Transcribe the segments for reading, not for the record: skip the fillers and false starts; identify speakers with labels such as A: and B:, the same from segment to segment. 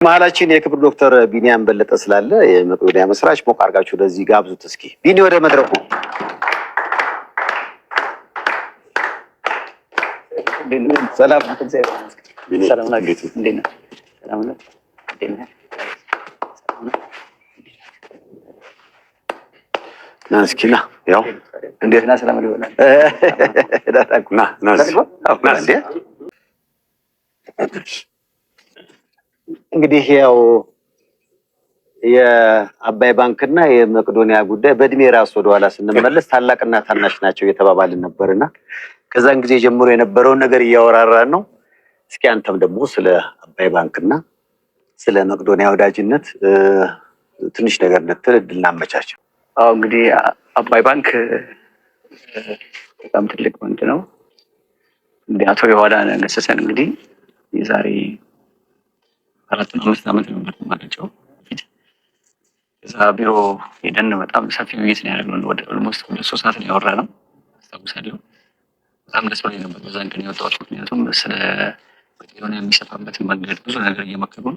A: መሀላችን የክብር ዶክተር ቢኒያም በለጠ ስላለ የመቄዶንያ መስራች ሞቅ አድርጋችሁ ወደዚህ ጋብዙት። እስኪ ቢኒ ወደ መድረኩ። ሰላም። ና እስኪ ና። ያው እንዴት
B: ና ና
A: እንግዲህ ያው የአባይ ባንክና የመቄዶንያ ጉዳይ በእድሜ ራስ ወደኋላ ስንመለስ ታላቅና ታናሽ ናቸው እየተባባልን ነበርና ከዛን ጊዜ ጀምሮ የነበረውን ነገር እያወራራን ነው። እስኪ አንተም ደግሞ ስለ አባይ ባንክና ስለ መቄዶንያ ወዳጅነት ትንሽ ነገር እንድትል እድል እናመቻቸው።
C: አዎ፣ እንግዲህ አባይ ባንክ በጣም ትልቅ ባንክ ነው። እንግዲህ አቶ የኋላ ገሰሰን እንግዲህ የዛሬ 4 ነው 5 ዓመት ነበር ማለቸው በፊት እዛ ቢሮ ሄደን በጣም ሰፊ ውይይት ነው ያደረግነው። ወደ almost 2-3 ሰዓት ነው ያወራነው፣ አስታውሳለሁ። በጣም ደስ ብሎኝ ነበር በዛን ቀን የወጣሁት። ምክንያቱም ስለ መቄዶንያ የሚሰፋበትን መንገድ ብዙ ነገር እየመከሩን፣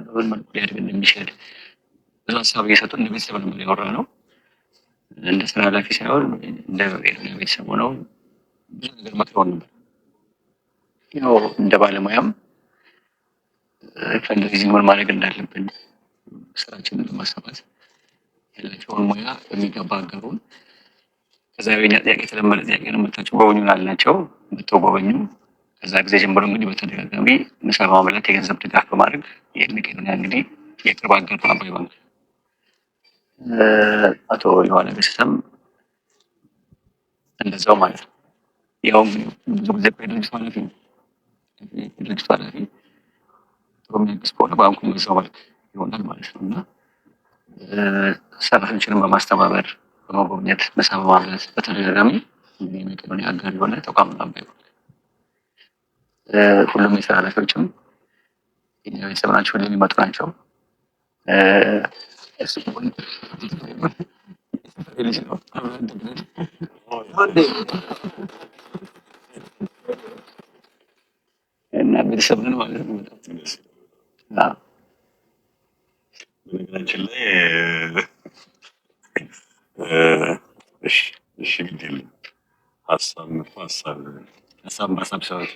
C: በምን መልኩ ሊያድግ እንደሚችል ብዙ ሀሳብ እየሰጡ እንደ ቤተሰብ ነበር ያወራነው። እንደ ስራ ኃላፊ ሳይሆን እንደ መቄዶንያ ቤተሰብ ሆነው ብዙ ነገር መክረውን ነበር። ያው እንደ ባለሙያም fundraising ምን ማድረግ እንዳለብን፣ ስራችንን ለማስፋት ያላቸውን ሙያ በሚገባ አጋሩን። ከዛ የኛ ጥያቄ የተለመደ ጥያቄ ነው። መታችሁ ጎበኙን አልናቸው። መጥተው ጎበኙ። ከዛ ጊዜ ጀምሮ እንግዲህ በተደጋጋሚ ምሳ በማብላት፣ የገንዘብ ድጋፍ በማድረግ የመቄዶንያ እንግዲህ የቅርብ አጋር ነው አባይ ባንክ። አቶ የኋላ ገሰሰም እንደዛው ማለት ነው። ያው እንግዲህ ብዙ ጊዜ የድርጅቱ ኃላፊ ነው። የድርጅቱ ኃላፊ ጥሩ የሚያግዝ ከሆነ ባንኩ በዛው መልክ ይሆናል ማለት ነው። እና ሰራተኞችንም በማስተባበር፣ በመጎብኘት፣ ምሳ በማብላት በተደጋጋሚ እንግዲህ የመቄዶንያ አጋር የሆነ ተቋም ነው አባይ ባንክ። ሁሉም የስራ ኃላፊዎችም የኛ ቤተሰብ ናቸው፣ ሁሌም የሚመጡ ናቸው። እሱ ልጅ ነው። እና ቤተሰብ ነን ማለት ነው። በጣም
B: በነገራችን ላይ እሺ እሺ፣ ግድ የለም፣ ሀሳብ መጥፎ ሀሳብ
A: ሀሳብ በሀሳብ ሰዎች።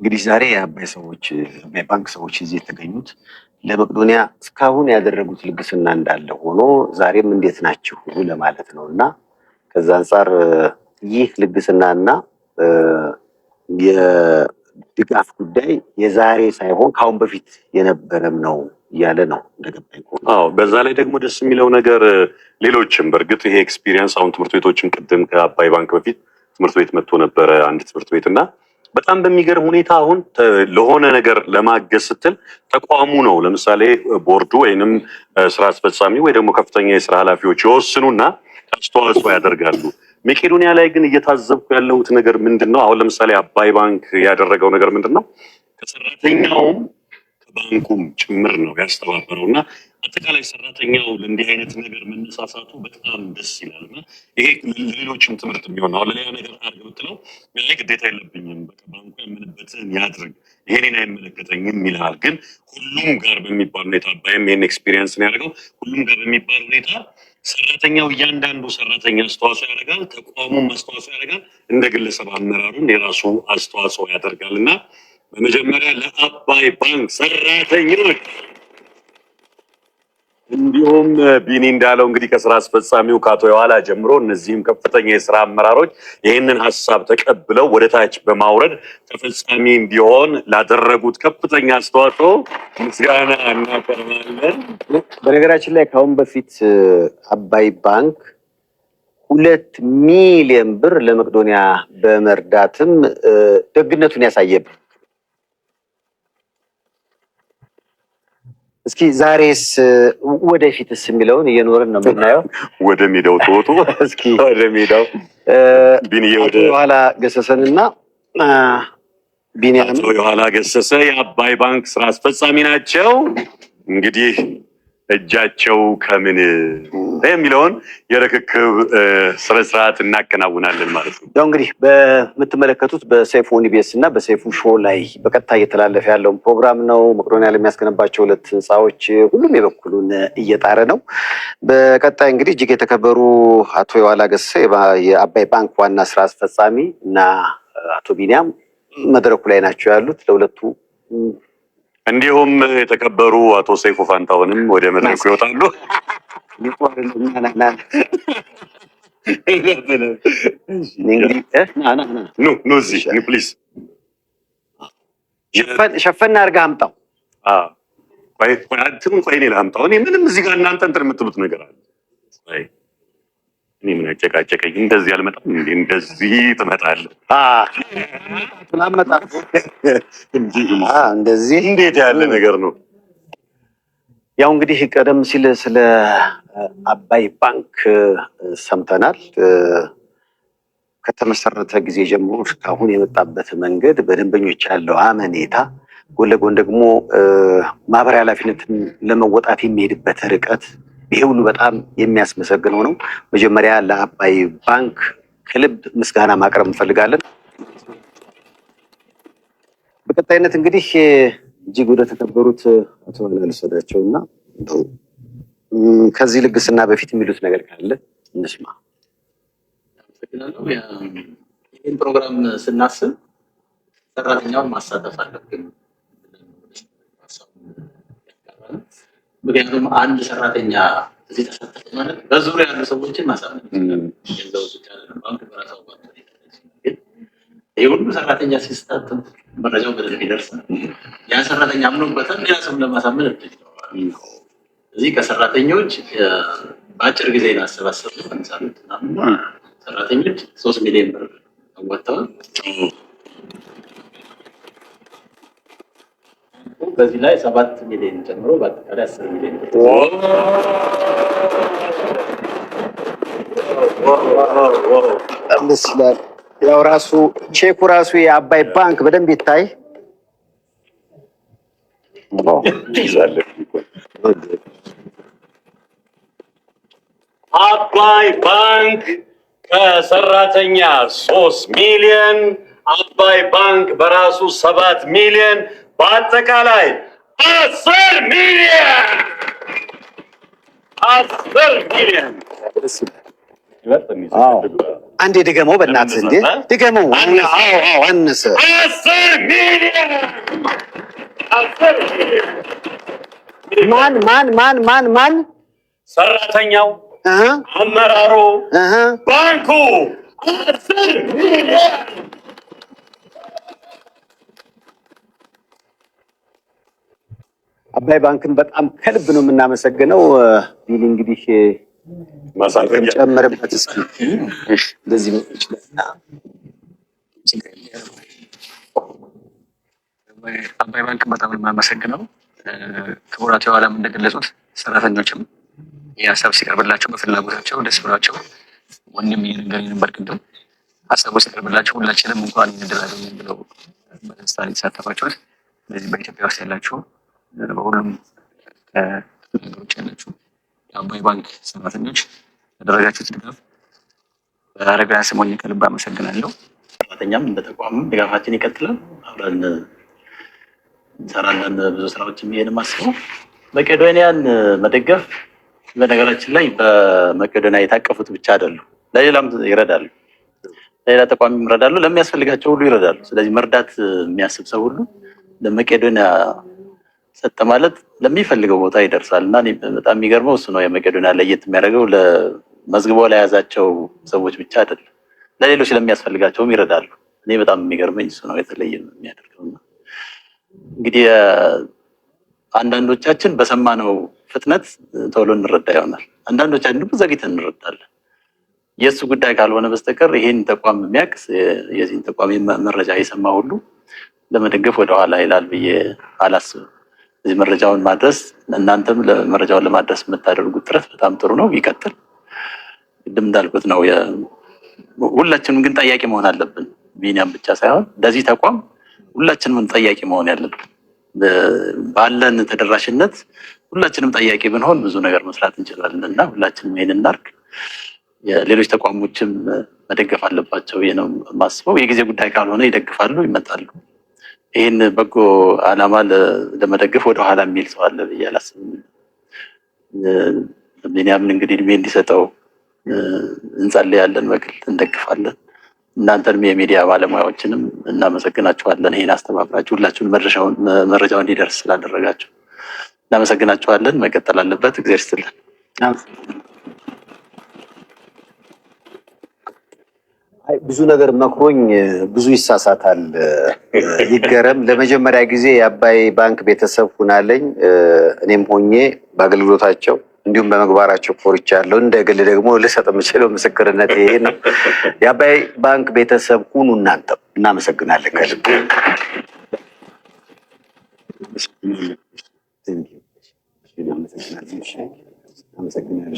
A: እንግዲህ ዛሬ የአባይ ሰዎች፣ የአባይ ባንክ ሰዎች እዚህ የተገኙት ለመቄዶንያ እስካሁን ያደረጉት ልግስና እንዳለ ሆኖ ዛሬም እንዴት ናችሁ ለማለት ነው። እና ከዛ አንጻር ይህ ልግስናና የድጋፍ ጉዳይ የዛሬ ሳይሆን ከአሁን በፊት የነበረም ነው እያለ ነው እንደገባኝ ከሆነ።
B: አዎ፣ በዛ ላይ ደግሞ ደስ የሚለው ነገር ሌሎችም በእርግጥ ይሄ experience አሁን ትምህርት ቤቶችም ቅድም ከአባይ ባንክ በፊት ትምህርት ቤት መጥቶ ነበረ አንድ ትምህርት ቤት። እና በጣም በሚገርም ሁኔታ አሁን ለሆነ ነገር ለማገዝ ስትል ተቋሙ ነው፣ ለምሳሌ ቦርዱ ወይንም ስራ አስፈጻሚ ወይ ደግሞ ከፍተኛ የስራ ኃላፊዎች ይወስኑና አስተዋጽኦ ያደርጋሉ። መቄዶንያ ላይ ግን እየታዘብኩ ያለሁት ነገር ምንድን ነው? አሁን ለምሳሌ አባይ ባንክ ያደረገው ነገር ምንድን ነው? ከሰራተኛውም ከባንኩም ጭምር ነው ያስተባበረው። እና አጠቃላይ ሰራተኛው ለእንዲህ አይነት ነገር መነሳሳቱ በጣም ደስ ይላል። እና ይሄ ለሌሎችም ትምህርት የሚሆን፣ አሁን ለሌላ ነገር አድርግ ብትለው ይሄ ግዴታ የለብኝም፣ በቃ ባንኩ ያመነበትን ያድርግ፣ ይሄ እኔን አይመለከተኝም ይልሃል። ግን ሁሉም ጋር በሚባል ሁኔታ አባይም ይሄን experience ነው ያደርገው። ሁሉም ጋር በሚባል ሁኔታ ሰራተኛው፣ እያንዳንዱ ሰራተኛ አስተዋጽኦ ያደርጋል፣ ተቋሙም አስተዋጽኦ ያደርጋል፣ እንደ ግለሰብ አመራሩን የራሱ አስተዋጽኦ ያደርጋል። እና በመጀመሪያ ለአባይ ባንክ ሰራተኞች እንዲሁም ቢኒ እንዳለው እንግዲህ ከስራ አስፈጻሚው ከአቶ የኋላ ጀምሮ እነዚህም ከፍተኛ የስራ አመራሮች ይህንን ሀሳብ ተቀብለው ወደ ታች በማውረድ ተፈጻሚ እንዲሆን ላደረጉት ከፍተኛ አስተዋጽኦ ምስጋና እናቀርባለን።
A: በነገራችን ላይ ከአሁን በፊት አባይ ባንክ 2 ሚሊዮን ብር ለመቄዶንያ በመርዳትም ደግነቱን ያሳየብን። እስኪ ዛሬስ ወደፊትስ የሚለውን እየኖርን ነው የምናየው።
B: ወደ ሜዳው ተወጡ።
A: እስኪ
B: ወደ ሜዳው ቢኒዬ
A: አቶ
B: ወደ
A: የኋላ ገሰሰንና ቢኒያም
B: አቶ የኋላ ገሰሰ የአባይ ባንክ ስራ አስፈጻሚ ናቸው። እንግዲህ እጃቸው ከምን የሚለውን የርክክብ ስነስርዓት እናከናውናለን ማለት ነው።
A: ያው እንግዲህ በምትመለከቱት በሰይፉ on EBS እና በሰይፉ show ላይ በቀጥታ እየተላለፈ ያለውን ፕሮግራም ነው። መቄዶንያ ለሚያስገነባቸው ሁለት ህንፃዎች ሁሉም የበኩሉን እየጣረ ነው። በቀጣይ እንግዲህ እጅግ የተከበሩ አቶ የኋላ ገሰሰ የአባይ ባንክ ዋና ስራ አስፈጻሚ እና አቶ ቢኒያም መድረኩ ላይ ናቸው ያሉት። ለሁለቱ
B: እንዲሁም የተከበሩ አቶ ሰይፉ ፋንታሁንም ወደ መድረኩ ይወጣሉ። ኑ ኑ እዚህ ኑ please።
A: ሸፈን አድርገህ አምጣው።
B: እንትኑን ቆይ እኔ ላምጣው። እኔ ምንም እዚህ ጋር እናንተ እንትን የምትሉት ነገር አለ። እኔ ምን አጨቃጨቀኝ? እንደዚህ አልመጣም እንዴ? እንደዚህ ትመጣለህ።
A: እንደዚህ
B: እንዴት ያለ ነገር ነው?
A: ያው እንግዲህ ቀደም ሲል ስለ አባይ ባንክ ሰምተናል። ከተመሰረተ ጊዜ ጀምሮ እስካሁን የመጣበት መንገድ፣ በደንበኞች ያለው አመኔታ፣ ጎን ለጎን ደግሞ ማህበራዊ ኃላፊነትን ለመወጣት የሚሄድበት ርቀት፣ ይሄ ሁሉ በጣም የሚያስመሰግነው ነው። መጀመሪያ ለአባይ ባንክ ከልብ ምስጋና ማቅረብ እንፈልጋለን። በቀጣይነት እንግዲህ እጅግ ወደ ተከበሩት አቶ ልውሰዳቸው እና ከዚህ ልግስና በፊት የሚሉት ነገር ካለ እንስማ።
D: አመሰግናለሁ። ይህን ፕሮግራም ስናስብ ሰራተኛውን ማሳተፍ አለብን። ምክንያቱም አንድ ሰራተኛ እዚህ ተሳተፈ ማለት በዙሪያ ያሉ ሰዎችን ማሳመን ይችላል። ገንዘቡ ብቻ አይደለም፣ ባንክ በራሱ አዋጥቶ ግን ይህ ሁሉ ሰራተኛ ሲሳተፍ መረጃው በደንብ ይደርሳል። ያ ሰራተኛ አምኖበታል፣ ሌላ ሰው ለማሳመን እድል ይኖረዋል። እዚህ ከሰራተኞች በአጭር ጊዜ ላሰባሰብ ምናምን ሰራተኞች 3 ሚሊዮን ብር አዋጥተዋል። በዚህ ላይ 7 ሚሊዮን ጨምሮ በአጠቃላይ 10 ሚሊዮን ብር።
A: በጣም ደስ ይላል። ያው ራሱ ቼኩ ራሱ የአባይ ባንክ በደንብ ይታይ።
B: አባይ ባንክ ከሰራተኛ 3 ሚሊዮን፣ አባይ ባንክ በራሱ 7 ሚሊዮን፣ በአጠቃላይ 10 ሚሊዮን፣ 10 ሚሊዮን።
A: አንዴ ድገመው በእናትህ፣ እንዴ ድገመው። አዎ አነሰ።
B: 10 ሚሊዮን፣ 10 ሚሊዮን።
A: ማን ማን ማን ማን ማን?
B: ሰራተኛው፣ አመራሩ፣ ባንኩ 10 ሚሊዮን።
A: አባይ ባንክን በጣም ከልብ ነው የምናመሰግነው። ቢሊ እንግዲህ ጨምርበት እስኪ እንደዚህ ይችላል።
C: አባይ ባንክን በጣም ነው የማመሰግነው። ክቡር አቶ የኋላም እንደገለጹት ሰራተኞችም ይህ ሀሳብ ሲቀርብላቸው በፍላጎታቸው ደስ ብሏቸው፣ ወንድም እየነገረኝ ነበር ቅድም፣ ሀሳቡ ሲቀርብላቸው ሁላችንም እንኳን እድል አገኘን ብለው በደስታ የተሳተፋችሁት። ስለዚህ በኢትዮጵያ ውስጥ ያላችሁ፣ በሁሉም ሀገሮች ያላችሁ የአባይ ባንክ ሰራተኞች ያደረጋችሁት ድጋፍ በአረጋውያን ስም ሆኜ ከልብ አመሰግናለሁ።
D: ሰራተኛም እንደ ተቋምም ድጋፋችን ይቀጥላል። አብረን እንሰራለን ብዙ ስራዎች ይሄን ማስበው። መቄዶንያን መደገፍ በነገራችን ላይ በመቄዶንያ የታቀፉት ብቻ አይደሉም፣ ለሌላም ይረዳሉ፣ ለሌላ ተቋም ይረዳሉ፣ ለሚያስፈልጋቸው ሁሉ ይረዳሉ። ስለዚህ መርዳት የሚያስብ ሰው ሁሉ ለመቄዶንያ ሰጠ ማለት ለሚፈልገው ቦታ ይደርሳል። እና በጣም የሚገርመው እሱ ነው። የመቄዶንያ ለየት የሚያደርገው ለመዝግቦ ለያዛቸው ሰዎች ብቻ አይደለም፣ ለሌሎች ለሚያስፈልጋቸውም ይረዳሉ። እኔ በጣም የሚገርመኝ እሱ ነው የተለየ የሚያደርገው። እንግዲህ አንዳንዶቻችን በሰማነው ፍጥነት ቶሎ እንረዳ ይሆናል። አንዳንዶቻችን ደግሞ ዘግይተን እንረዳለን። የእሱ ጉዳይ ካልሆነ በስተቀር ይሄን ተቋም የሚያውቅ፣ የዚህን ተቋም መረጃ የሰማ ሁሉ ለመደገፍ ወደኋላ ይላል ብዬ አላስብም። እዚህ መረጃውን ማድረስ፣ እናንተም መረጃውን ለማድረስ የምታደርጉት ጥረት በጣም ጥሩ ነው፣ ይቀጥል። ቅድም እንዳልኩት ነው፣ ሁላችንም ግን ጠያቂ መሆን አለብን። ቢኒያም ብቻ ሳይሆን ለዚህ ተቋም ሁላችንም ጠያቂ መሆን ያለብን። ባለን ተደራሽነት ሁላችንም ጠያቂ ብንሆን ብዙ ነገር መስራት እንችላለን እና ሁላችንም ይሄን እናርግ። የሌሎች ተቋሞችም መደገፍ አለባቸው ብዬ ነው የማስበው። የጊዜ ጉዳይ ካልሆነ ይደግፋሉ፣ ይመጣሉ። ይህን በጎ ዓላማ ለመደገፍ ወደኋላ የሚል ሰው አለ ብዬ አላስብም። ቢንያምን እንግዲህ እድሜ እንዲሰጠው እንጸልያለን፣ በግል እንደግፋለን። እናንተንም የሚዲያ ባለሙያዎችንም እናመሰግናችኋለን። ይህን አስተባብራችሁ ሁላችሁን መረጃው እንዲደርስ ስላደረጋችሁ እናመሰግናችኋለን። መቀጠል አለበት። እግዚአብሔር ይስጥልን።
A: አይ ብዙ ነገር መክሮኝ ብዙ ይሳሳታል። ይገረም ለመጀመሪያ ጊዜ የአባይ ባንክ ቤተሰብ ሁናለኝ። እኔም ሆኜ በአገልግሎታቸው እንዲሁም በመግባራቸው ኮርቻለሁ። እንደ ግል ደግሞ ልሰጥ የምችለው ምስክርነት ይሄ ነው። የአባይ ባንክ ቤተሰብ ሁኑ እናንተም። እናመሰግናለን ከልብ። አመሰግናለን።